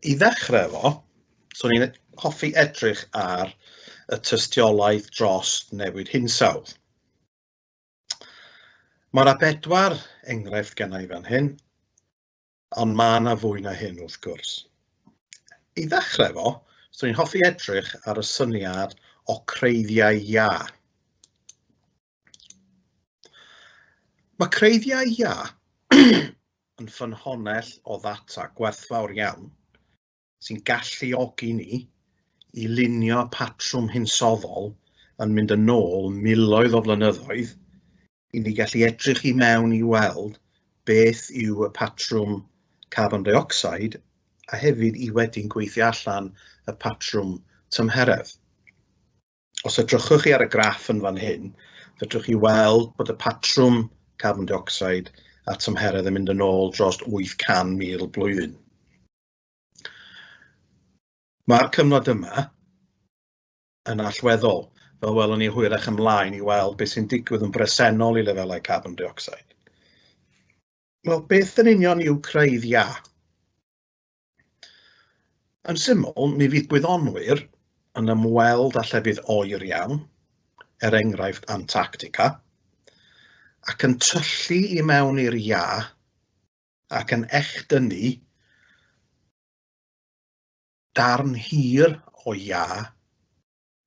I ddechrau efo, swn i'n hoffi edrych ar y tystiolaeth dros newid hinsawdd. Mae yna bedwar enghraifft genna i fan hyn, ond mae yna fwy na hyn wrth gwrs. I ddechrau efo, swn i'n hoffi edrych ar y syniad o creiddiau iâ. Mae creiddiau iâ yn ffynhonnell o ddata gwerthfawr iawn sy'n galluogi ni i lunio patrwm hinsoddol yn mynd yn ôl miloedd o flynyddoedd i ni gallu edrych i mewn i weld beth yw y patrwm carbon dioxide a hefyd i wedyn gweithio allan y patrwm tymheredd. Os edrychwch chi ar y graff yn fan hyn, fedrwch chi weld bod y patrwm carbon dioxide a tymheredd yn mynd yn ôl dros 800,000 blwyddyn. Mae'r cyfnod yma yn allweddol, fel welwn ni hwyrach ymlaen i weld beth sy'n digwydd yn bresennol i lefelau carbon dioxide. Wel, beth yn union yw craidd iâ? Yn syml, mi fydd gwyddonwyr yn ymweld â llefydd oer iawn, er enghraifft Antarctica, ac yn tyllu i mewn i'r iâ ac yn echdynnu darn hir o iâ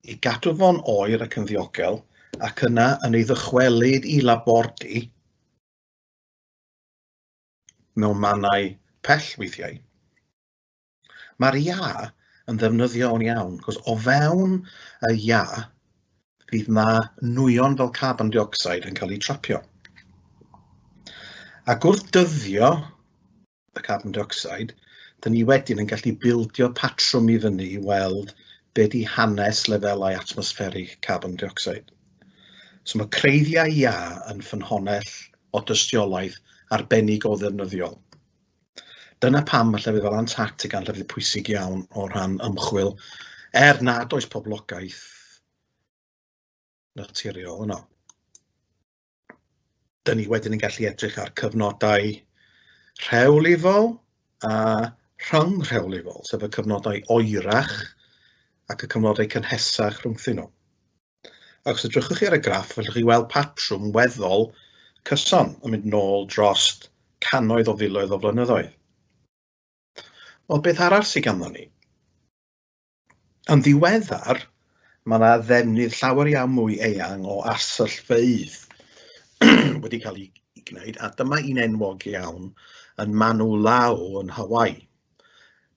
i gadw fo'n oer ac yn ddiogel, ac yna yn ei ddychwelyd i labordy mewn mannau pell weithiau. Mae'r iâ yn ddefnyddiol iawn, cos o fewn y iâ fydd na nwyon fel carbon dioxide yn cael eu trapio. Ac wrth dyddio y carbon dioxide, dyn ni wedyn yn gallu bildio patrwm i fyny i weld be di hanes lefelau atmosfferig carbon dioxide. So mae creiddiau iâ yn ffynhonnell o dystiolaeth arbennig o ddefnyddiol. Dyna pam mae llefydd fel Antarctica yn llefydd pwysig iawn o rhan ymchwil, er nad oes poblogaeth naturiol yno. Dyn ni wedyn yn gallu edrych ar cyfnodau rhewlifol a rhyngrhewlifol, sef y cyfnodau oerach ac y cyfnodau cynhesach rhwngthyn nhw. Ac os edrychwch chi ar y graff, fedrwch chi weld patrwm weddol cyson yn mynd nôl dros cannoedd o filoedd o flynyddoedd. Wel, beth arall sydd ganddo ni? Yn ddiweddar, mae yna ddefnydd llawer iawn mwy eang o arsyllfeydd wedi cael ei gwneud, a dyma un enwog iawn yn Mauna Loa yn Hawaii.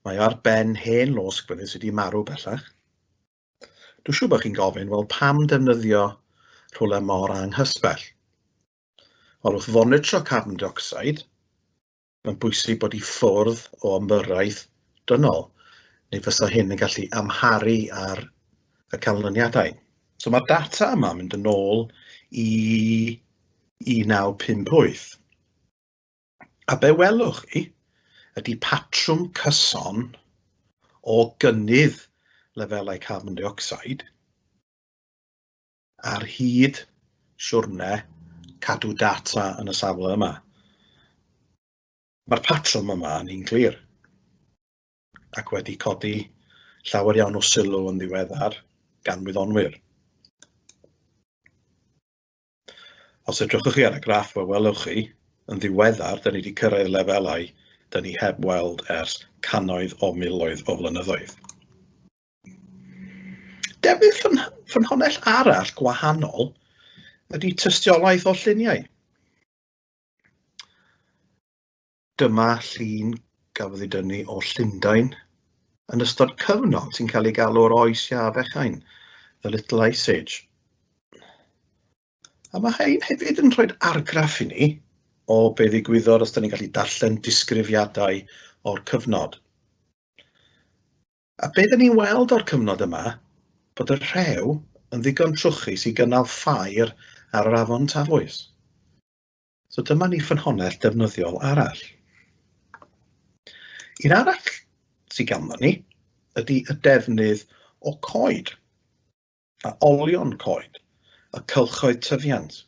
Mae ar ben hen losgfynydd sydd wedi marw bellach. Dwi'n siŵr bod chi'n gofyn, wel pam defnyddio rhywle mor anghysbell? Wel, wrth fonitro carbon dioxide, mae'n bwysig bod i ffwrdd o ymyrraeth dynol, neu fysa hyn yn gallu amharu ar y canlyniadau. So mae'r data yma yn mynd yn ôl i 1958. A be welwch chi ydy patrwm cyson o gynnydd lefelau carbon dioxide ar hyd siwrne cadw data yn y safle yma. Mae'r patrwm yma yn un clir ac wedi codi llawer iawn o sylw yn ddiweddar gan wyddonwyr. Os edrychwch chi ar y graff, fe welwch chi, yn ddiweddar, da ni wedi cyrraedd lefelau da ni heb weld ers cannoedd o miloedd o flynyddoedd. Defnydd ffynhonnell arall gwahanol ydy tystiolaeth o lluniau. Dyma llun gafodd ei dynnu o Llundain yn ystod cyfnod sy'n cael ei galw'r Oes Iâ Fechan, The Little Ice Age. A mae hein hefyd yn rhoi argraff i ni o be ddigwyddodd os da ni'n gallu darllen disgrifiadau o'r cyfnod. A be da ni'n weld o'r cyfnod yma, bod y rhew yn ddigon trwchus i gynnal ffair ar yr afon Tafwys. So dyma ni ffynhonnell defnyddiol arall. Un arall sydd ganddo ni ydy y defnydd o coed, a olion coed, y cylchoedd tyfiant.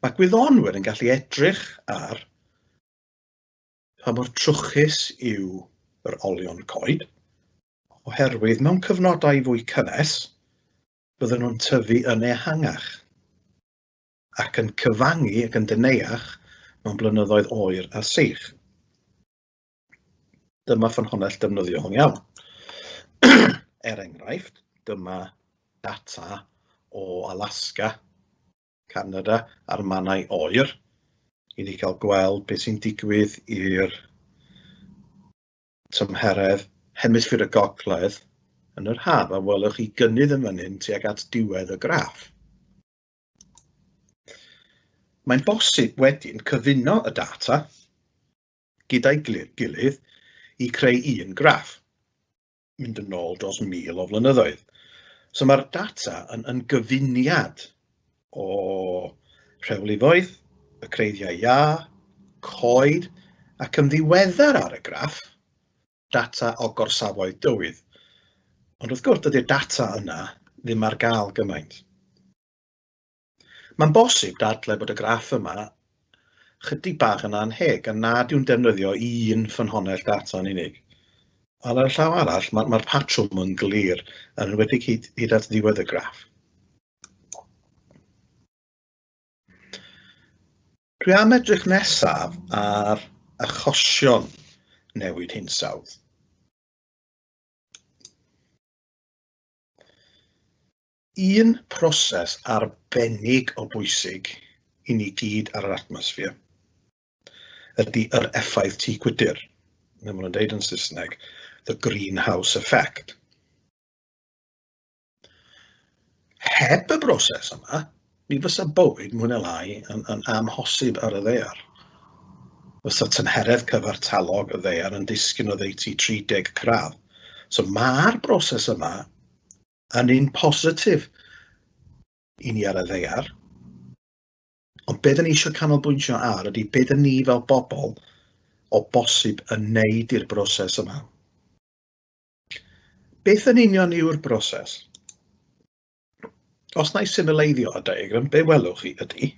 Mae gwyddonwyr yn gallu edrych ar pa mor trwchus yw yr olion coed, oherwydd mewn cyfnodau fwy cynnes, bydden nhw'n tyfu yn ehangach ac yn cyfangu ac yn deneuach mewn blynyddoedd oer a sych. Dyma ffynhonnell defnyddiol iawn. Er enghraifft, dyma data o Alaska, Canada a'r mannau oer i ni cael gweld beth sy'n digwydd i'r tymheredd hemisffer y gogledd yn yr haf, a welwch chi gynnydd yn fan hyn tuag at diwedd y graff. Mae'n bosib wedyn cyfuno y data gyda'i gilydd i creu un graff, mynd yn ôl dros 1,000 o flynyddoedd. So mae'r data yn, yn gyfuniad o rhewlifoedd, y creiddiau iâ, coed, ac yn ddiweddar ar y graff, data o gorsafoedd dywydd. Ond wrth gwrs, dydy'r data yna ddim ar gael gymaint. Mae'n bosib dadlau bod y graff yma chydig bach yn annheg a nad yw'n defnyddio un ffynhonnell data yn unig. Ond ar y llaw arall, mae'r mae patrwm yn glir, yn enwedig hyd, hyd at ddiwedd y graff. Dwi am edrych nesaf ar achosion newid hinsawdd. Un proses arbennig o bwysig i ni gyd ar yr atmosffer ydy yr effaith tŷ gwydr, neu maen nhw'n deud yn Saesneg, the greenhouse effect. Heb y broses yma, mi fysa bywyd mwy neu lai yn, yn amhosib ar y ddaear. Fysa tymheredd cyfartalog y ddaear yn disgyn oddeutu 30 gradd. So mae'r broses yma yn un positif i ni ar y ddaear. Ond be dyn ni eisiau canolbwyntio ar ydy be dyn ni fel bobl o bosib yn neud i'r broses yma. Beth yn union yw'r broses? Os na i symleiddio y diagram, be welwch chi ydy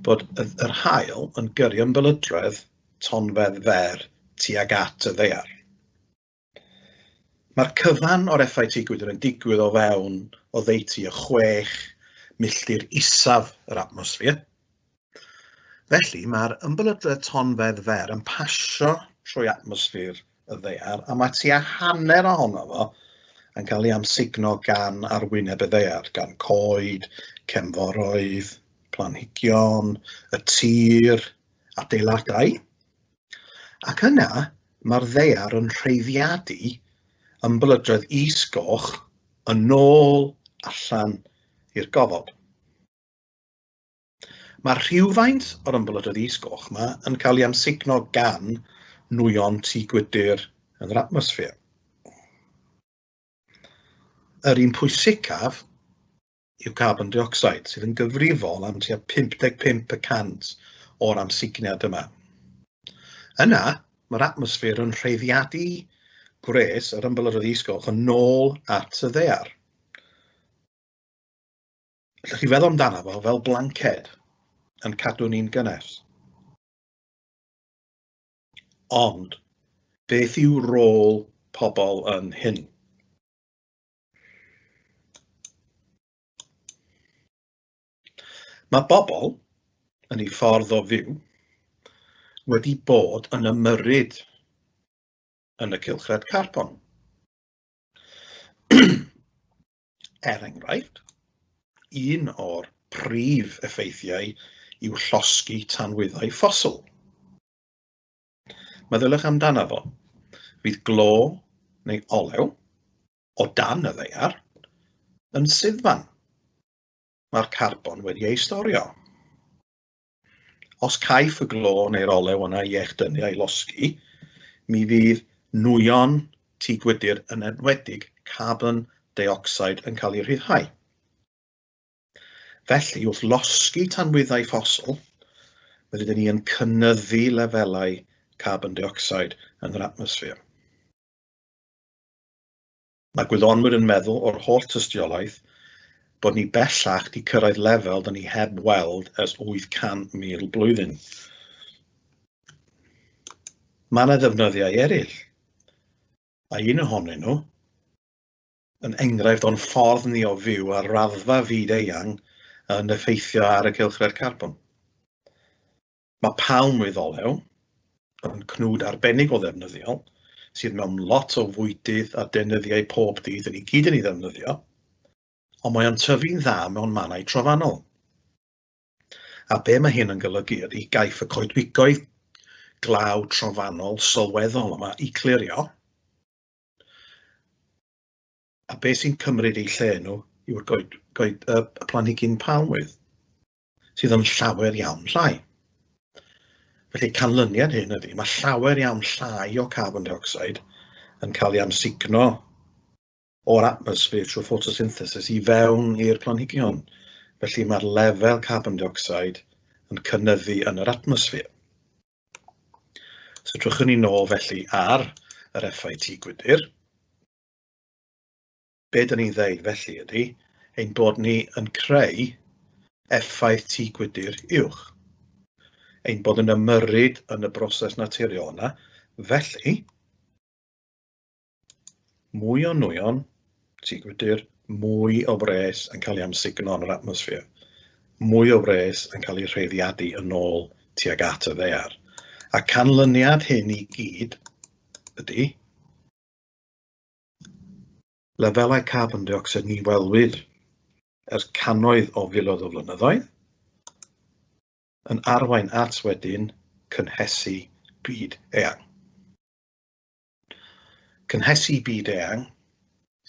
bod yr haul yn gyrru ymbelydredd tonfedd fer tuag at y ddaear. Mae'r cyfan o'r effaith tŷ gwydr yn digwydd o fewn oddeutu y 6 milltir isaf yr atmosffer. Felly, mae'r ymbelydredd tonfedd fer yn pasio trwy atmosffer y ddaear, a mae tua hanner ohono fo yn cael ei amsugno gan arwyneb y ddaear, gan coed, cefnforoedd, planhigion, y tir, adeiladau. Ac yna, mae'r ddaear yn rheiddiadu ymbelydredd is-goch yn ôl allan i'r gofod. Mae rhywfaint o'r ymbelydredd is-goch yma yn cael ei amsugno gan nwyon tŷ gwydr yn yr atmosffer. Yr un pwysicaf yw carbon dioxide, sydd yn gyfrifol am tua 55 y cant o'r amsugniad yma. Yna, mae'r atmosffer yn rheiddiadu gwres yr ymbelydredd is-goch yn ôl at y ddaear. Allwch chi feddwl amdano fo fel blanced yn cadw ni'n gynnes. Ond, beth yw rôl pobl yn hyn? Mae bobl, yn eu ffordd o fyw, wedi bod yn ymyrryd yn y cylchred carbon. Er enghraifft, un o'r prif effeithiau yw llosgi tanwyddau ffosil. Meddyliwch amdano fo. Fydd glo neu olew o dan y ddaear yn suddfan. Mae'r carbon wedi ei storio. Os caiff y glo neu'r olew yna ei echdynnu a'i losgi, mi fydd nwyon tŷ gwydr yn enwedig carbon deuocsid yn cael ei rhyddhau. Felly, wrth losgi tanwyddau ffosil, rydyn ni yn cynyddu lefelau carbon dioxide yn yr atmosffer. Mae gwyddonwyr yn meddwl o'r holl tystiolaeth bod ni bellach wedi cyrraedd lefel da ni heb weld ers 800,000 blwyddyn. Mae yna ddefnyddiau eraill. A un ohonyn nhw yn enghraifft o'n ffordd ni o fyw ar raddfa fyd eang yn effeithio ar y cylchred carbon. Mae palmwydd olew yn cnwd arbennig o ddefnyddiol sydd mewn lot o fwydydd a deunyddiau pob dydd yn i gyd yn ei ddefnyddio, ond mae o'n tyfu'n dda mewn mannau trofannol. A be mae hyn yn golygu ydy gaiff y coedwigoedd glaw trofannol sylweddol yma i clirio, a be sy'n cymryd eu lle nhw yw'r goed, goed, y planhigyn palmwydd, sydd yn llawer iawn llai. Felly canlyniad hyn ydy, mae llawer iawn llai o carbon dioxide yn cael ei amsugno o'r atmosffer trwy ffotosynthesis i fewn i'r planhigion. Felly mae'r lefel carbon dioxide yn cynyddu yn yr atmosffer. So drychwn ni nôl felly ar yr effaith tŷ gwydr. Be dyn ni'n ddeud felly ydy ein bod ni yn creu effaith tŷ gwydr uwch. Ein bod yn ymyrryd yn y broses naturiol yna. Felly, Mwy o nwyon, tŷ gwydr, mwy o wres yn cael ei amsugno yn yr atmosffer, mwy o wres yn cael ei rheiddiadu yn ôl tuag at y ddaear. A canlyniad hyn i gyd ydy lefelau carbon dioxide ni welwyd ers cannoedd o filoedd o flynyddoedd, yn arwain at wedyn cynhesu byd eang. Cynhesu byd eang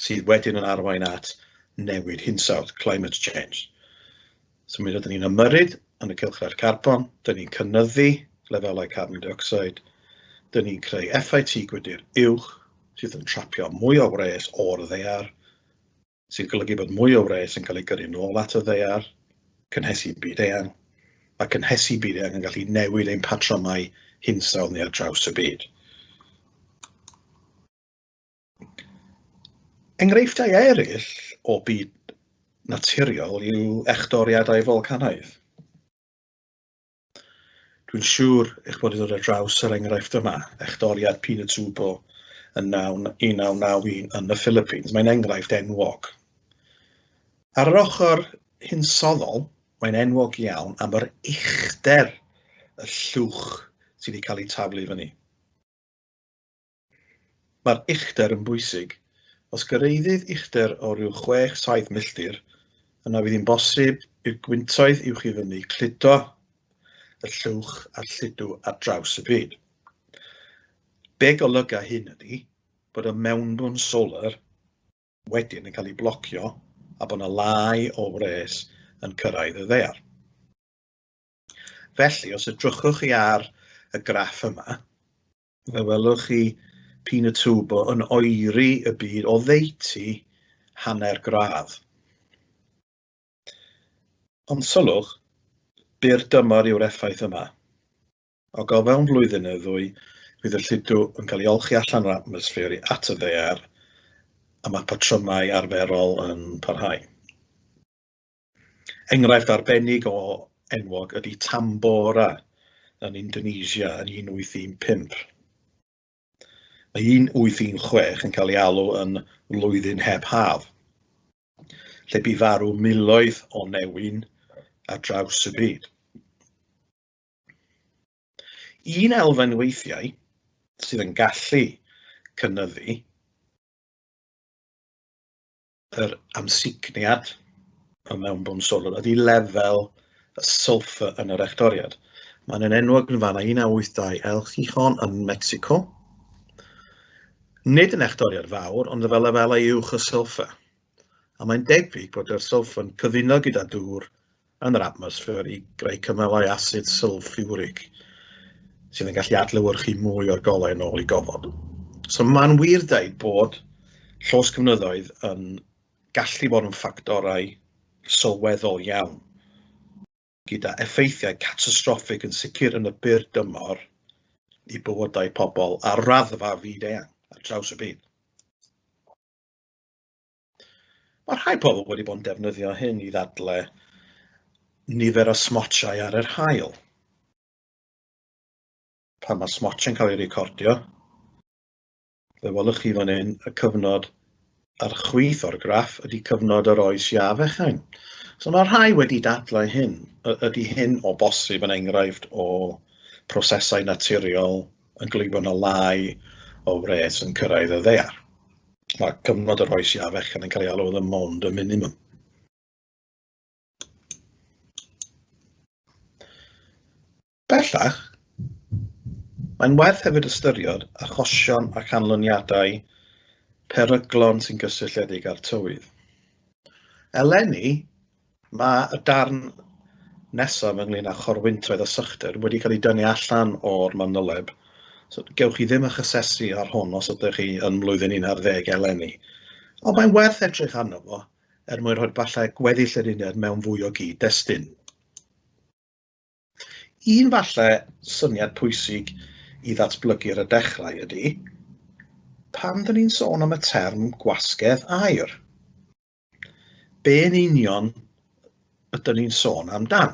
sydd wedyn yn arwain at newid hinsawdd, climate change. So mi rydyn ni'n ymyrryd yn y cylchred carbon, dyn ni'n cynyddu lefelau carbon dioxide, dyn ni'n creu effaith tŷ gwydr uwch sydd yn trapio mwy o wres o'r ddaear, sy'n golygu bod mwy o wres yn cael ei gyrru nôl at y ddaear, cynhesu byd eang. Mae cynhesu byd eang yn gallu newid ein patrymau hinsawdd ni ar draws y byd. Enghreifftiau eraill o byd naturiol yw echdoriadau folcanaidd. Dwi'n siŵr eich bod wedi dod ar draws yr enghraifft yma, echdoriad Pinatubo yn 1991 yn y Philippines. Mae'n enghraifft enwog. Ar yr ochr hinsoddol, mae'n enwog iawn am yr uchder y llwch sydd wedi cael ei taflu fyny. Mae'r uchder yn bwysig. Os gyrhaeddydd uchder o ryw 6-7 milltir, yna fydd hi'n bosib i'r gwyntoedd uwch i fyny cludo y llwch a'r lludw ar draws y byd. Be golyga hyn ydy bod y mewnbwn solar wedyn yn cael ei blocio a bod yna lai o wres yn cyrraedd y ddaear. Felly, os edrychwch chi ar y graff yma, Fe welwch chi Pinatubo yn oeri y byd oddeutu hanner gradd. Ond sylwch, byr dymor yw'r effaith yma. O gofewn flwyddyn neu ddwy, fydd y lludw yn cael ei olchi allan o'r atmosffer at y ddaear, a mae patrymau arferol yn parhau. Enghraifft arbennig o enwog ydy Tambora yn Indonesia yn 1815. Mae 1816 yn cael ei alw yn flwyddyn heb haf, lle bu farw miloedd o newyn ar draws y byd. Un elfen weithiau sydd yn gallu cynyddu yr amsugniad y mewnbwn solar ydy lefel y sulfur yn yr echdoriad. Mae'n yn enwog yn fanna 1982 El Chichon yn Mexico. Nid yn echdoriad fawr, ond efo lefelau uwch o sulfur. A mae'n debyg bod yr sulfur yn cyfuno gyda dŵr yn yr atmosffer i greu cymylau asid sylffiwrig sydd yn gallu adlewyrchu mwy o'r golau yn ôl i gofod. So mae'n wir dweud bod llosgfynyddoedd yn gallu bod yn ffactorau sylweddol iawn, gyda effeithiau catastroffig yn sicr yn y byr dymor i bywydau pobl ar raddfa fyd eang ar draws y byd. Mae rhai pobl wedi bod yn defnyddio hyn i ddadle nifer o smotiau ar yr haul. Pan mae smotiau'n cael ei recordio, Fe welwch chi fan hyn y cyfnod ar chwith o'r graff ydy cyfnod yr oes iâ fechain. So mae rhai wedi dadlau hyn. Ydy hyn o bosib yn enghraifft o prosesau naturiol yn golygu bod yna lai o wres yn cyrraedd y ddaear. Mae cyfnod yr oes iâ fechan yn cael ei alw the Maunder Minimum. Bellach, mae'n werth hefyd ystyried achosion a canlyniadau peryglon sy'n gysylltiedig â'r tywydd. Eleni, mae y darn nesaf ynglyn â chorwyntoedd a sychder wedi cael ei dynnu allan o'r manyleb. So, gewch chi ddim eich asesu ar hwn os ydych chi yn mlwyddyn 11 eleni. Ond mae'n werth edrych arno fo er mwyn rhoi falle gweddill yr uned mewn fwy o gyd-destun. Un falle syniad pwysig i ddatblygu ar y dechrau ydy, pam dyn ni'n sôn am y term gwasgedd aer? Be yn union ydyn ni'n sôn amdan?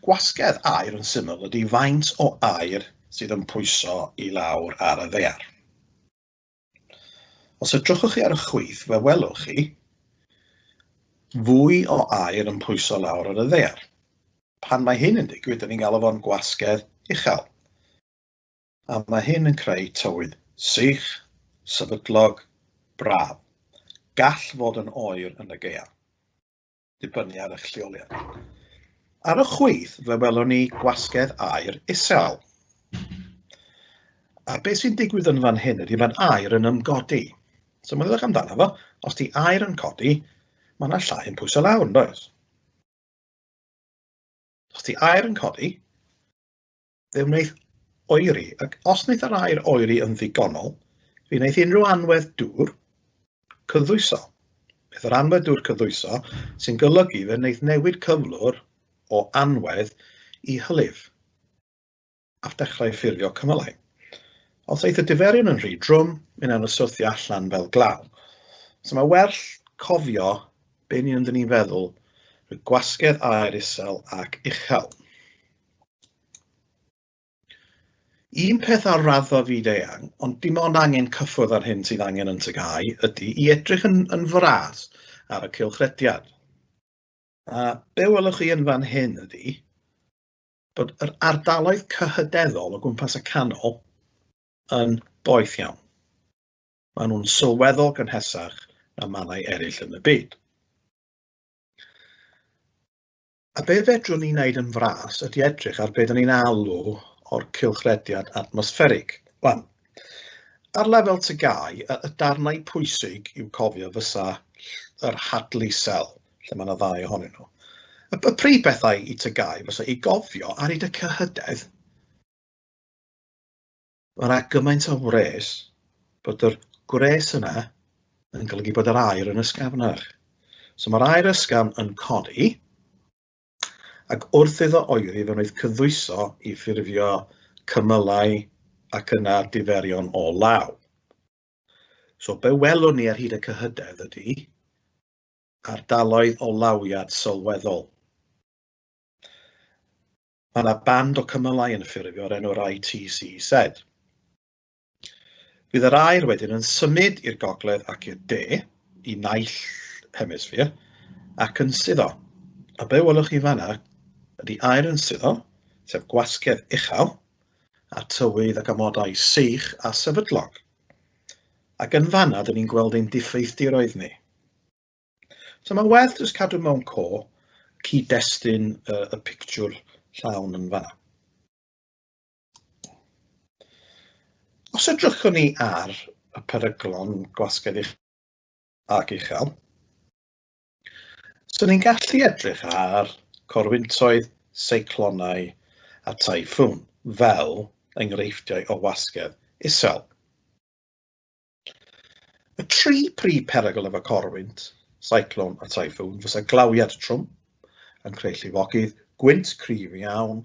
Gwasgedd aer yn syml ydy faint o aer sydd yn pwyso i lawr ar y ddaear. Os edrychwch chi ar y chwith, fe welwch chi fwy o aer yn pwyso lawr ar y ddaear. Pan mae hyn yn digwydd, dyn ni'n galw fo'n gwasgedd uchel. A mae hyn yn creu tywydd sych, sefydlog, braf. Gall fod yn oer yn y gaeaf. Dibynnu ar eich lleoliad. Ar y chwith, fe welwn ni gwasgedd aer isel. A beth sy'n digwydd yn fan hyn ydy mae'r aer yn ymgodi. So meddyliwch amdano fo, os di aer yn codi, mae yna llai yn pwyso lawr, yn does? Os di aer yn codi, fe wneith oeri, ac os wneith yr aer oeri yn ddigonol, fe wneith unrhyw anwedd dŵr cyddwyso. Bydd yr anwedd dŵr cyddwyso sy'n golygu fe wneith newid cyflwr o anwedd i hylif a dechrau ffurfio cymylau. Os eith y diferion yn rhy drwm, mae'n anodd syrthio allan fel glaw. So mae werth cofio be ni'n ni'n feddwl, y gwasgedd aer isel ac uchel. Un peth ar raddfa fyd-eang, ond dim ond angen cyffwrdd ar hyn sydd angen yn TGAU, ydy i edrych yn, yn fras ar y cylchrediad. A be welwch chi yn fan hyn ydy bod yr ardaloedd cyhydeddol o gwmpas y canol yn boeth iawn. Maen nhw'n sylweddol gynhesach na mannau eraill yn y byd. A be fedrwn ni wneud yn fras ydy edrych ar be dyn ni'n alw o'r cylchrediad atmosfferig. Wan, ar lefel TGAU, y, y darnau pwysig i'w cofio fysa yr Hadley cell, lle mae yna ddau ohonyn nhw. Y, y prif bethau i TGAU fysa i gofio ar hyd y cyhydedd, mae yna gymaint o wres bod yr gwres yna yn golygu bod yr aer yn ysgafnach. So mae'r aer ysgafn yn codi, ac wrth iddo oeri fe wnaeth cyddwyso i ffurfio cymylau ac yna diferion o law. So be welwn ni ar hyd y cyhydedd ydy ardaloedd o lawiad sylweddol. Mae yna band o cymylau yn ffurfio o'r enw'r ITCZ. Fydd yr aer wedyn yn symud i'r gogledd ac i'r de, i naill hemisffer, ac yn suddo. A be welwch chi fanna ydy aer yn suddo, sef gwasgedd uchel, a tywydd ac amodau sych a sefydlog. Ac yn fanna, dyn ni'n gweld ein diffeithdiroedd ni. So mae'n werth jyst cadw mewn co cyd-destun y, y pictiwr llawn yn fanna. Os edrychwn ni ar y peryglon gwasgedd ac uchel, so ni'n gallu edrych ar corwyntoedd, seiclonau a taiffŵn fel enghreifftiau o wasgedd isel. Y tri prif perygl efo corwynt, cyclone a typhoon fysa glawiad trwm yn creu llifogydd, gwynt cryf iawn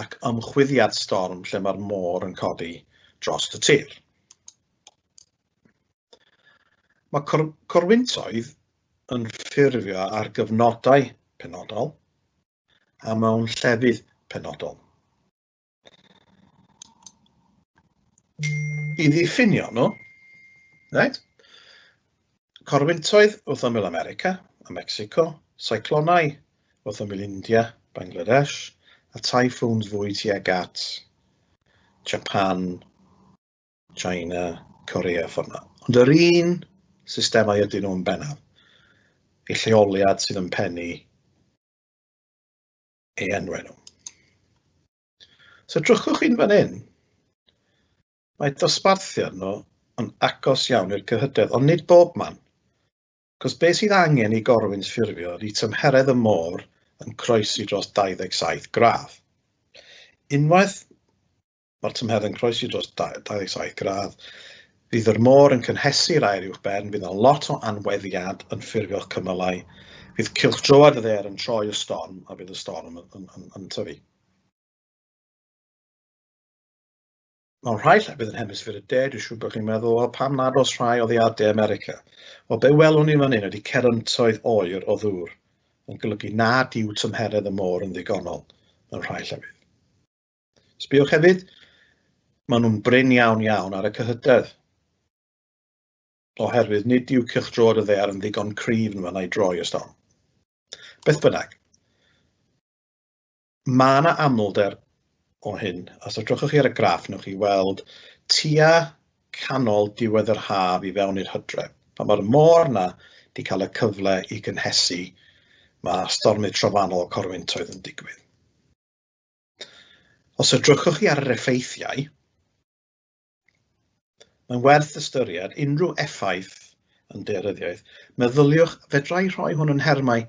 ac ymchwyddiad storm lle mae'r môr yn codi dros y tir. Mae cor corwyntoedd yn ffurfio ar gyfnodau penodol a mewn llefydd penodol. I ddiffinio nhw, right? Corwyntoedd wrth ymyl America a Mexico, cyclonau wrth ymyl India, Bangladesh, a typhoons fwy tuag at Japan, China, Korea, ffordd yna. Ond yr un systemau ydyn nhw'n bennaf. Eu lleoliad sydd yn pennu ei enwau nhw. So drychwch chi'n fan hyn, mae dosbarthiad nhw yn agos iawn i'r cyhydedd, ond nid bob man. Cos beth sydd angen i gorwynt ffurfio ydy tymheredd y môr yn croesi dros 27 gradd. Unwaith mae'r tymheredd yn croesi dros 27 gradd, fydd yr môr yn cynhesu'r aer uwch ben, fydd yna lot o anweddiad yn ffurfio'ch cymylau, fydd cylchdroad y ddaear yn troi y storm a bydd y storm yn, yn, yn, yn tyfu. Mewn rhai llefydd yn hemisffer y de, dwi'n siŵr bod chi'n meddwl, wel, pam nad oes rhai oddi ar De America? Wel, be welwn ni fan hyn ydy ceryntoedd oer o ddŵr, yn golygu nad yw tymheredd y môr yn ddigonol mewn rhai llefydd. Sbïwch hefyd, maen nhw'n brin iawn iawn ar y cyhydedd, oherwydd nid yw cylchdroad y ddaear yn ddigon cryf yn fanna i droi y storm. Beth bynnag, Mae yna amlder o hyn. Os edrychwch chi ar y graff, newch chi weld tua canol diwedd yr haf i fewn i'r hydref. Pan mae'r môr yna wedi cael y cyfle i gynhesu, mae stormydd trofannol corwyntoedd yn digwydd. Os edrychwch chi ar yr effeithiau, mae'n werth ystyried unrhyw effaith yn daearyddiaeth. Meddyliwch, fedra i rhoi hwn yn nhermau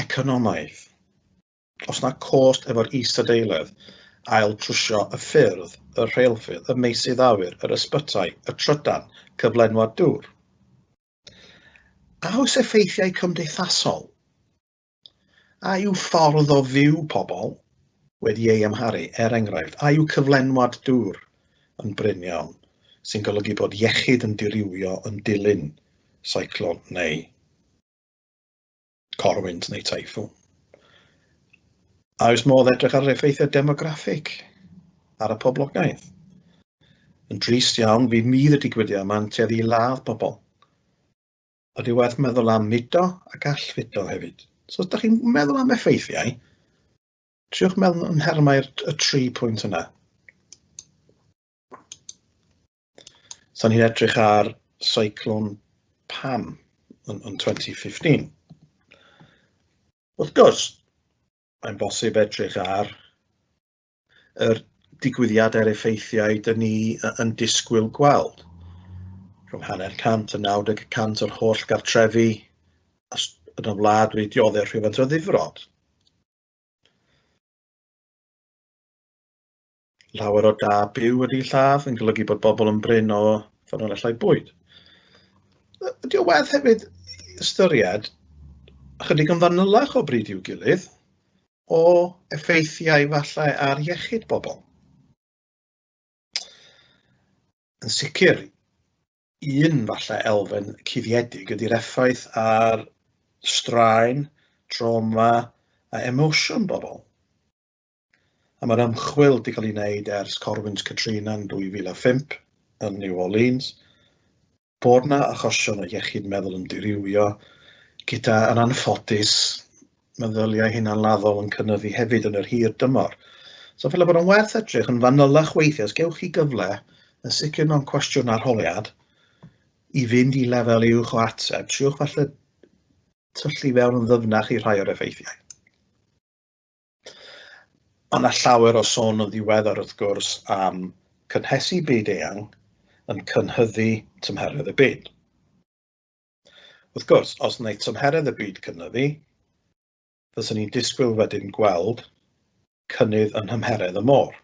economaidd. Os na cost efo'r isadeiledd, ail-trwsio y ffyrdd, y rheilffyrdd, y meysydd awyr, yr ysbytai, y trydan, cyflenwad dŵr. A oes effeithiau cymdeithasol? A yw ffordd o fyw pobl wedi ei amharu, er enghraifft, a yw cyflenwad dŵr yn brin iawn, sy'n golygu bod iechyd yn dirywio yn dilyn seiclon neu corwynt neu typhoon. A oes modd edrych ar yr effeithiau demograffig ar y poblogaeth? Yn drist iawn, fydd mydd y digwyddiad yma'n tueddu i ladd pobl. Ydy werth meddwl am mudo ac allfudo hefyd. So os ydych chi'n meddwl am effeithiau, triwch meddwl yn nhermau'r y tri pwynt yna. So ni'n edrych ar Cyclone Pam yn, yn 2015. Wrth gwrs, mae'n bosib edrych ar yr digwyddiadau'r effeithiau dyn ni yn disgwyl gweld. Rhwng 50% a 90% o'r holl gartrefi yn y wlad wedi dioddef rhywfaint o ddifrod. Llawer o da byw wedi lladd yn golygu bod bobl yn brin o ffynonellau bwyd. Ydy o werth hefyd ystyried ychydig yn fanylach o bryd i'w gilydd o effeithiau falle ar iechyd bobl? Yn sicr, un falle elfen cuddiedig ydy'r effaith ar straen, trauma a emosiwn bobl. A mae'r ymchwil wedi cael ei wneud ers Corwynt Katrina yn 2005 yn New Orleans, bod yna achosion o iechyd meddwl yn dirywio, gyda yn anffodus meddyliau hunanladdol yn cynyddu hefyd yn yr hir dymor. So fel bod yn werth edrych yn fanylach weithiau, os gewch chi gyfle, yn sicr mewn cwestiwn arholiad, i fynd i lefel uwch o ateb, triwch falle tyllu fewn yn ddyfnach i rhai o'r effeithiau. Mae yna llawer o sôn yn ddiweddar wrth gwrs am cynhesu byd eang yn cynhyddu tymheredd y byd. Wrth gwrs, os wneud tymheredd y byd cynyddu, fyswn ni'n disgwyl wedyn gweld cynnydd yn nhymheredd y môr.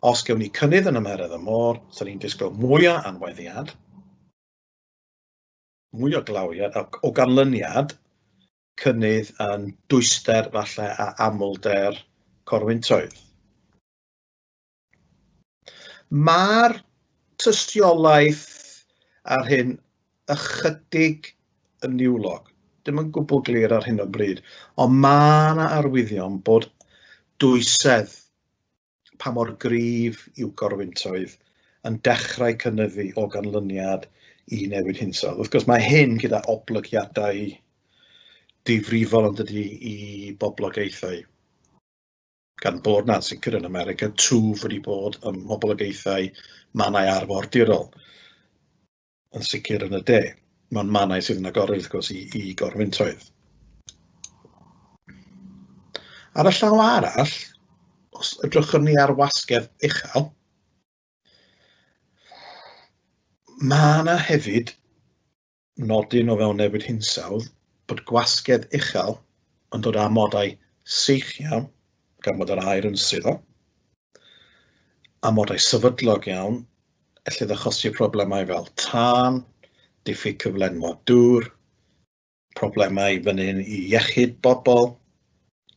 Os gewn ni cynnydd yn nhymheredd y môr, fyswn ni'n disgwyl mwy o anweddiad, mwy o glawiad, ac o ganlyniad, cynnydd yn dwyster falle a amlder corwyntoedd. Mae'r tystiolaeth ar hyn ychydig yn niwlog, dim yn gwbl glir ar hyn o bryd, ond mae yna arwyddion bod dwysedd pa mor gryf yw gorwyntoedd yn dechrau cynyddu o ganlyniad i newid hinsawdd. Wrth gwrs, mae hyn gyda oblygiadau difrifol yn dydy i boblogaethau. Gan bod na'n sicr yn America, twf wedi bod ym mhoblogaethau mannau arfordirol, yn sicr yn y de, mewn mannau sydd yn agored wrth gwrs i gorwyntoedd. Ar y llaw arall, os edrychwn ni ar wasgedd uchel, mae yna hefyd nodyn o fewn newid hinsawdd bod gwasgedd uchel yn dod â amodau sych iawn, gan bod yr aer yn suddo, amodau sefydlog iawn, ellid achosi problemau fel tân, diffyg cyflenwad dŵr, problemau fan hyn i iechyd bobl,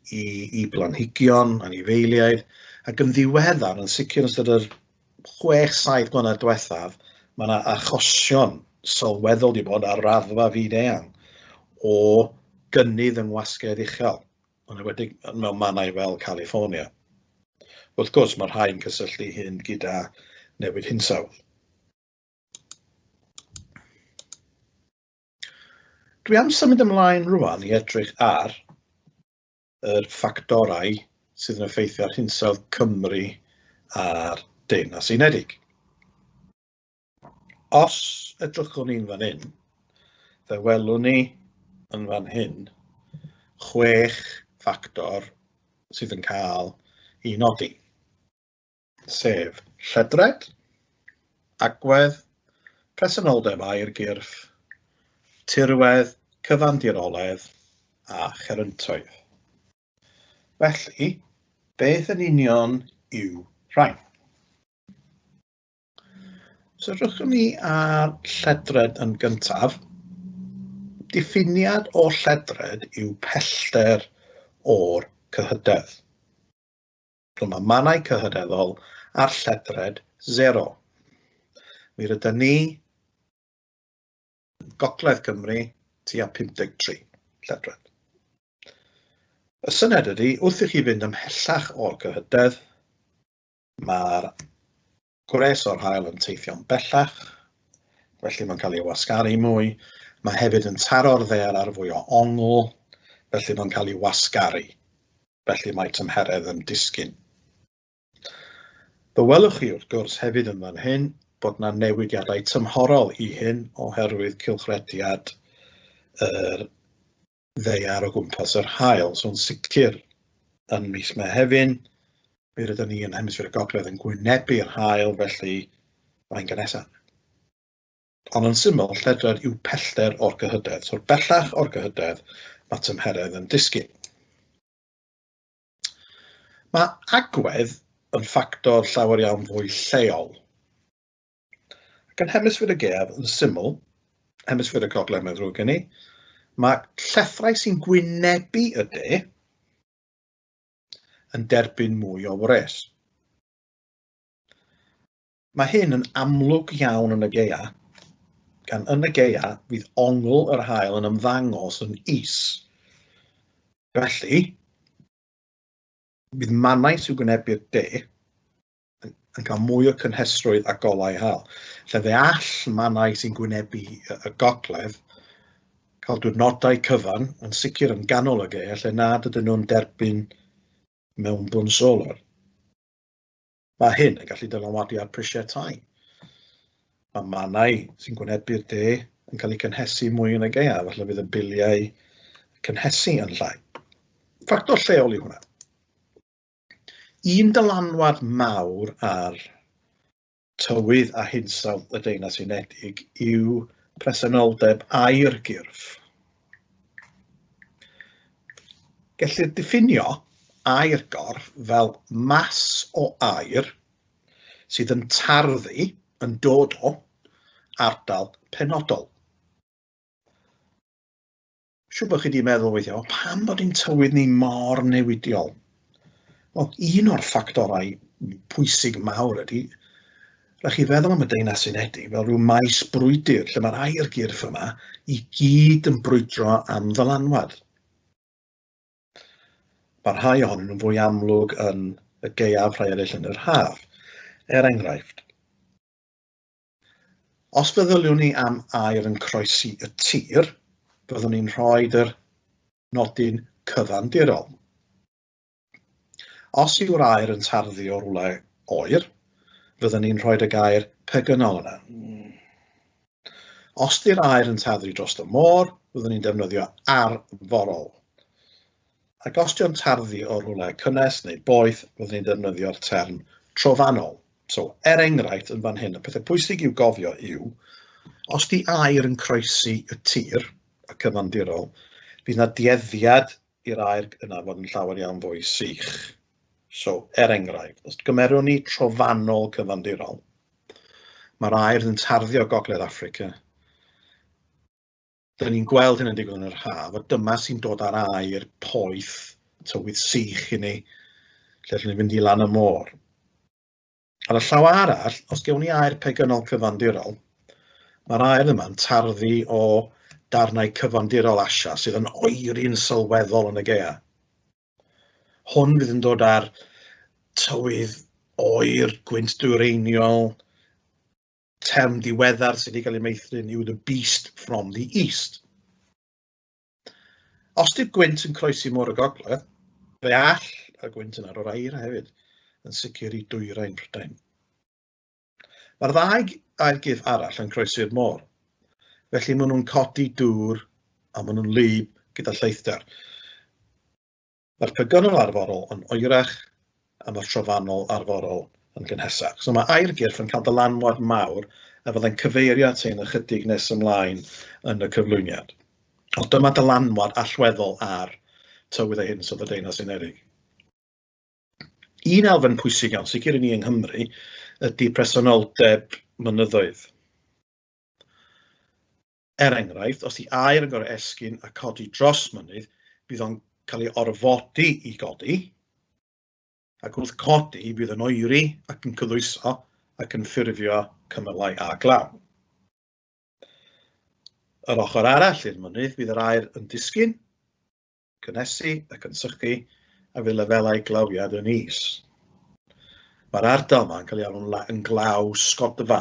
i blanhigion, anifeiliaid, ac yn ddiweddar, yn sicr yn ystod yr 6-7 mlynedd diwethaf, mae yna achosion sylweddol wedi bod ar raddfa fyd-eang o gynnydd yng ngwasgedd uchel, yn enwedig mewn mannau fel California. Wrth gwrs, mae rhai'n cysylltu hyn gyda newid hinsawdd. Dwi am symud ymlaen rwan i edrych ar yr ffactorau sydd yn effeithio ar hinsawdd Cymru a'r Deyrnas Unedig. Os edrychwn ni'n fan hyn, fe welwn ni yn fan hyn 6 ffactor sydd yn cael ei nodi, sef lledred, agwedd, presenoldeb aergyrff, tirwedd, cyfandiroledd a cheryntoedd. Felly, beth yn union yw rhain? So edrychwn ni ar lledred yn gyntaf. Diffiniad o lledred yw pellter o'r cyhydedd. So mae mannau cyhydeddol ar lledred 0. Mi rydyn ni Gogledd Cymru tua 53 lledred. Y syniad ydy, wrth i chi fynd ymhellach o'r cyhydedd, mae'r gwres o'r haul yn teithio'n bellach, felly mae'n cael ei wasgaru mwy. Mae hefyd yn taro'r ddaear ar fwy o ongl, felly mae'n cael ei wasgaru. Felly mae tymheredd yn disgyn. Fe welwch chi wrth gwrs hefyd yn fan hyn bod yna newidiadau tymhorol i hyn oherwydd cylchrediad yr ddaear o gwmpas yr haul. So yn sicr yn mis Mehefin, mi rydyn ni yn hemisffer y gogledd yn gwynebu'r haul, felly mae'n gynhesach. Ond yn syml, lledred yw pellter o'r gyhydedd. So'r bellach o'r gyhydedd, mae tymheredd yn disgyn. Mae agwedd yn ffactor llawer iawn fwy lleol. Ac yn hemisffer y gaeaf, yn syml, hemisffer y gogledd mae'n ddrwg gen i, mae llethrau sy'n gwynebu y de yn derbyn mwy o wres. Mae hyn yn amlwg iawn yn y gaea, gan yn y gaea fydd ongl yr haul yn ymddangos yn is. Felly, bydd mannau sy'n gwynebu'r de yn cael mwy o cynhesrwydd a golau haul. Lle fe all mannau sy'n gwynebu y gogledd cael diwrnodau cyfan, yn sicr yn ganol y gaea, lle nad ydyn nhw'n derbyn mewnbwn solar. Mae hyn yn gallu dylanwadu ar prisiau tai. Mae mannau sy'n gwynebu'r de yn cael eu cynhesu mwy yn y gaeaf, felly bydd y biliau cynhesu yn llai. Ffactor lleol yw hwnna. Un dylanwad mawr ar tywydd a hinsawdd y Deyrnas Unedig yw presenoldeb aergyrff. Gellir diffinio aergorff fel mas o aer sydd yn tarddu, yn dod o, ardal penodol. Siŵr bod chi wedi meddwl weithiau, o, pam bod ein tywydd ni mor newidiol? Wel, un o'r ffactorau pwysig mawr ydy, rhaid chi feddwl am y Deyrnas Unedig fel rhyw maes brwydr lle mae'r aergyrff yma i gyd yn brwydro am ddylanwad. Mae rhai ohonyn nhw'n fwy amlwg yn y gaeaf, rhai eraill yn yr haf. Er enghraifft, Os feddyliwn ni am aer yn croesi y tir, byddwn ni'n rhoi yr nodyn cyfandirol. Os yw'r aer yn tarddu o rywle oer, fyddwn ni'n rhoi y gair pegynol yna. Os di'r aer yn tarddu dros y môr, fyddwn ni'n defnyddio arforol. Ac os dio'n tarddu o rhywle cynnes neu boeth, fyddwn ni'n defnyddio'r term trofannol. So, er enghraifft, yn fan hyn, y pethau pwysig i'w gofio yw, os di aer yn croesi y tir, y cyfandirol, fydd na dueddiad i'r aer yna fod yn llawer iawn fwy sych. So, er enghraifft, os gymerwn ni trofannol cyfandirol, mae'r aer yn tarddu o Gogledd Affrica. Dyna ni'n gweld hyn yn digwydd yn yr haf, a dyma sy'n dod ar aer poeth, tywydd sych i ni, lle allwn ni fynd i lan y môr. Ar y llaw arall, os gewn ni aer pegynol cyfandirol, mae'r aer yma'n tarddu o darnau cyfandirol Asia sydd yn oeri'n sylweddol yn y gaea. Hwn fydd yn dod ar tywydd oer, gwynt dwyreiniol, term diweddar sydd wedi cael ei meithrin yw the beast from the east. Os di'r gwynt yn croesi môr y gogledd, fe all y gwynt yna roi'r eira hefyd, yn sicr i dwyrain Prydain. Mae'r ddau ail gyff arall yn croesi'r môr, felly maen nhw'n codi dŵr a maen nhw'n wlyb gyda lleithder. Mae'r pegynol arforol yn oerach a mae'r trofannol arforol yn gynhesach. So mae aergyrff yn cael dylanwad mawr a fyddai'n cyfeirio at hyn ychydig nes ymlaen yn y cyflwyniad. Ond dyma dylanwad allweddol ar tywydd a hinsawdd y Deyrnas Unedig. Un elfen pwysig iawn, sicr i ni yng Nghymru, ydy presenoldeb mynyddoedd. Er enghraifft, os 'di aer yn gorfod esgyn a codi dros mynydd, bydd o'n cael ei orfodi i godi, ac wrth codi bydd yn oeri ac yn cyddwyso ac yn ffurfio cymylau a glaw. Yr ochr arall i'r mynydd, bydd yr aer yn disgyn, cynhesu ac yn sychu, a fydd lefelau glawiad yn is. Mae'r ardal yma'n cael ei alw'n yn glaw sgodfa.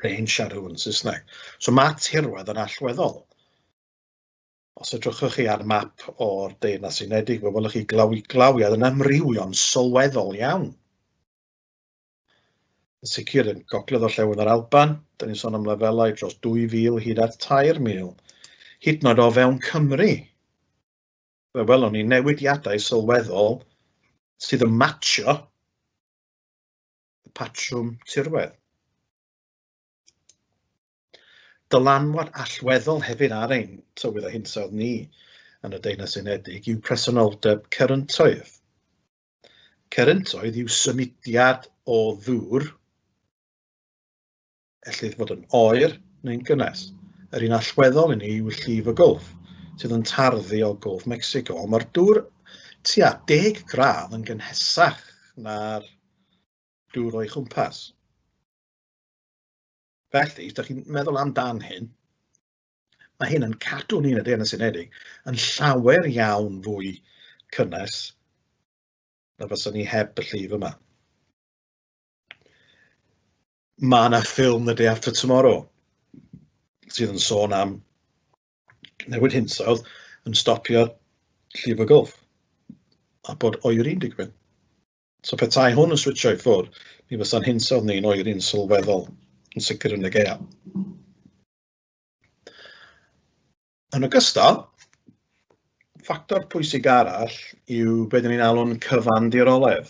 Rain shadow yn Saesneg. So mae tirwedd yn allweddol. Os edrychwch chi ar map o'r Deyrnas Unedig, fe welwch chi glawiad yn amrywio'n sylweddol iawn. Yn sicr yn gogledd orllewin yr Alban, da ni'n sôn am lefelau dros 2,000 hyd at 3,000. Hyd yn oed o fewn Cymru, fe welwn ni newidiadau sylweddol sydd yn matcho y patrwm tirwedd. Dylanwad allweddol hefyd ar ein tywydd a hinsawdd ni yn y Deyrnas Unedig yw presenoldeb ceryntoedd. Ceryntoedd yw symudiad o ddŵr, ellith fod yn oer neu'n gynnes. Yr un allweddol i ni yw llif y Gwlff, sydd yn tarddu o Gwlff Mecsico, ond mae'r dŵr tua 10 gradd yn gynhesach na'r dŵr o'i chwmpas. Felly, os ydych chi'n meddwl amdan hyn, mae hyn yn cadw ni yn y Deyrnas Unedig yn llawer iawn fwy cynnes na fysa ni heb y llif yma. Mae yna ffilm The Day After Tomorrow sydd yn sôn am newid hinsawdd yn stopio llif y Gwlff a bod oeri'n digwydd. So petai hwn yn switsio i ffwrdd, mi fysa'n hinsawdd ni'n oeri'n sylweddol, yn sicr yn y gaeaf. Yn ogystal, ffactor pwysig arall yw beth ni'n alw'n cyfandiroledd.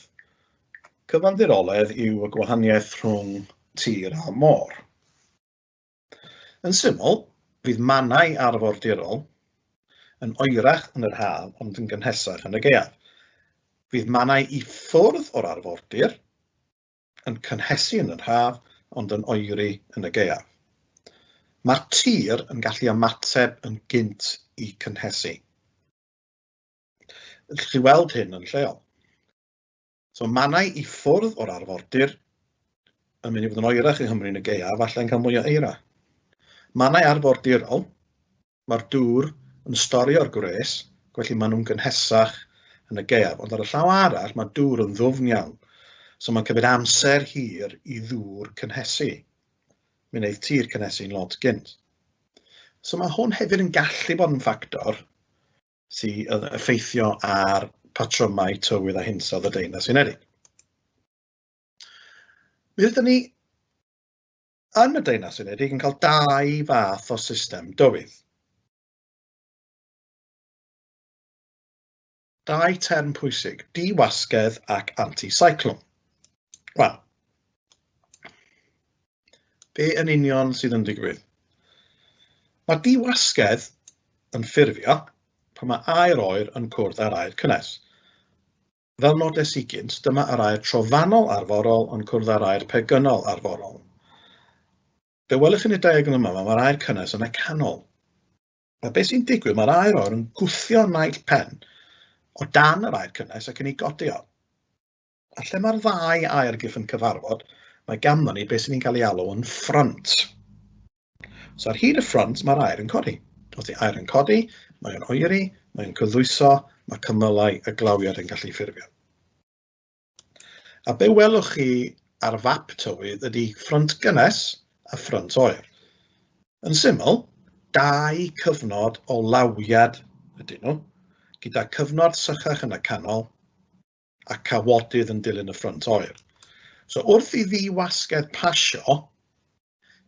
Cyfandiroledd yw y gwahaniaeth rhwng tir a môr. Yn syml, fydd mannau arfordirol yn oerach yn yr haf ond yn gynhesach yn y gaeaf. Fydd mannau i ffwrdd o'r arfordir yn cynhesu yn yr haf ond yn oeri yn y gaeaf. Mae'r tir yn gallu ymateb yn gynt i cynhesu. Ydych chi weld hyn yn lleol? So mannau i ffwrdd o'r arfordir yn mynd i fod yn oerach yng Nghymru yn y gaeaf, falle'n cael mwy o eira. Mannau arfordirol, mae'r dŵr yn storio'r gwres, felly maen nhw'n gynhesach yn y gaeaf. Ond ar y llaw arall, mae dŵr yn ddwfn iawn, so mae'n cymryd amser hir i ddŵr cynhesu. Mi wneith tir cynhesu'n lot gynt. So mae hwn hefyd yn gallu bod yn ffactor sy'n effeithio ar patrymau tywydd a hinsawdd y Deyrnas Unedig. Mi rydyn ni yn y Deyrnas Unedig yn cael dau fath o system dywydd. Dau term pwysig, diwasgedd ac anticyclone. Wel, be yn union sydd yn digwydd? Mae diwasgedd yn ffurfio pan mae aer oer yn cwrdd â'r aer cynnes. Fel nodes i gynt, dyma yr aer trofannol arforol yn cwrdd â'r aer pegynol arforol. Fe welwch yn y diagram yma, mae'r aer cynnes yn y canol. A beth sy'n digwydd, mae'r aer oer yn gwthio naill pen o dan yr aer cynnes ac yn ei godi o. A lle mae'r ddau aergyff yn cyfarfod, mae ganddo ni beth sy'n ni'n cael ei alw yn ffrynt. So ar hyd y ffrynt mae'r aer yn codi. Os di aer yn codi, mae'n oeri, mae'n cyddwyso, mae cymylau y glawiad yn gallu ffurfio. A be welwch chi ar fap tywydd ydy ffrynt gynnes a ffrynt oer. Yn syml, dau cyfnod o lawiad ydyn nhw, gyda cyfnod sychach yn y canol a cawodydd yn dilyn y ffrynt oer. So wrth i ddiwasgedd pasio,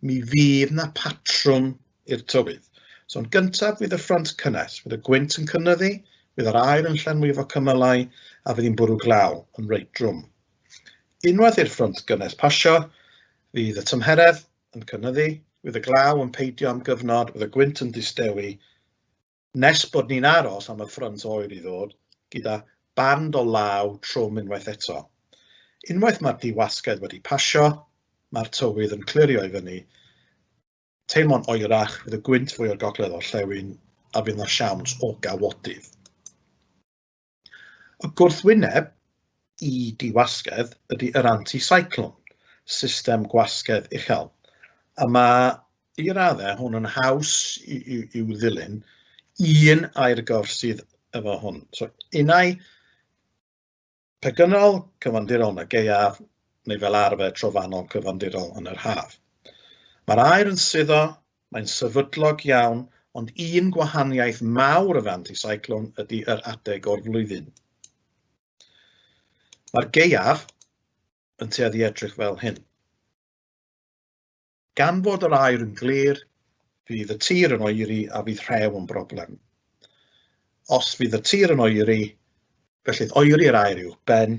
mi fydd 'na patrwm i'r tywydd. So yn gyntaf fydd y ffrynt cynnes, fydd y gwynt yn cynyddu, fydd yr aer yn llenwi efo cymylau a fydd hi'n bwrw glaw yn reit drwm. Unwaith i'r ffrynt gynnes pasio, fydd y tymheredd yn cynyddu, fydd y glaw yn peidio am gyfnod, fydd y gwynt yn distewi, nes bod ni'n aros am y ffrynt oer i ddod, gyda band o law trwm unwaith eto. Unwaith mae'r diwasgedd wedi pasio, mae'r tywydd yn clirio i fyny, teimlo'n oerach, fydd y gwynt fwy o'r gogledd orllewin a fydd 'na siawns o gawodydd. Y gwrthwyneb i diwasgedd ydy yr anticyclone, system gwasgedd uchel. A mae, i raddau, hwn yn haws i'w ddilyn, un aergorff sydd efo hwn. So, unai pegynol cyfandirol yn y gaeaf, neu fel arfer trofannol cyfandirol yn yr haf. Mae'r aer yn suddo, mae'n sefydlog iawn, ond un gwahaniaeth mawr efo anticyclone ydy yr adeg o'r flwyddyn. Mae'r gaeaf yn tueddu edrych fel hyn. Gan fod yr aer yn glir, fydd y tir yn oeri a fydd rhew yn broblem. Os fydd y tir yn oeri, felly oeri'r aer uwch ben,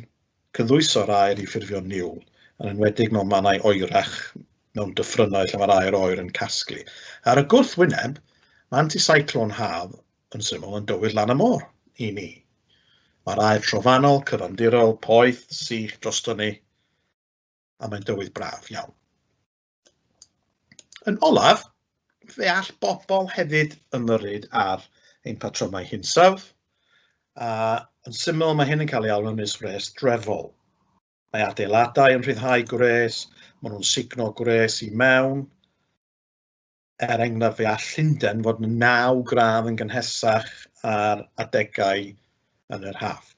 cyddwyso'r aer i ffurfio niwl, yn enwedig mewn mannau oerach, mewn dyffrynnoedd lle mae'r aer oer yn casglu. Ar y gwrthwyneb, mae anticyclone haf yn syml yn dywydd lan y môr i ni. Mae'r aer trofannol, cyfandirol, poeth, sych drosto ni, a mae'n dywydd braf iawn. Yn olaf, fe all bobl hefyd ymyrryd ar ein patrymau hinsawdd, a yn syml mae hyn yn cael ei alw yn wres drefol. Mae adeiladau yn rhyddhau gwres, maen nhw'n sugno gwres i mewn. Er enghraifft, fe all Llundain fod yn 9 gradd yn gynhesach ar adegau yn yr haf.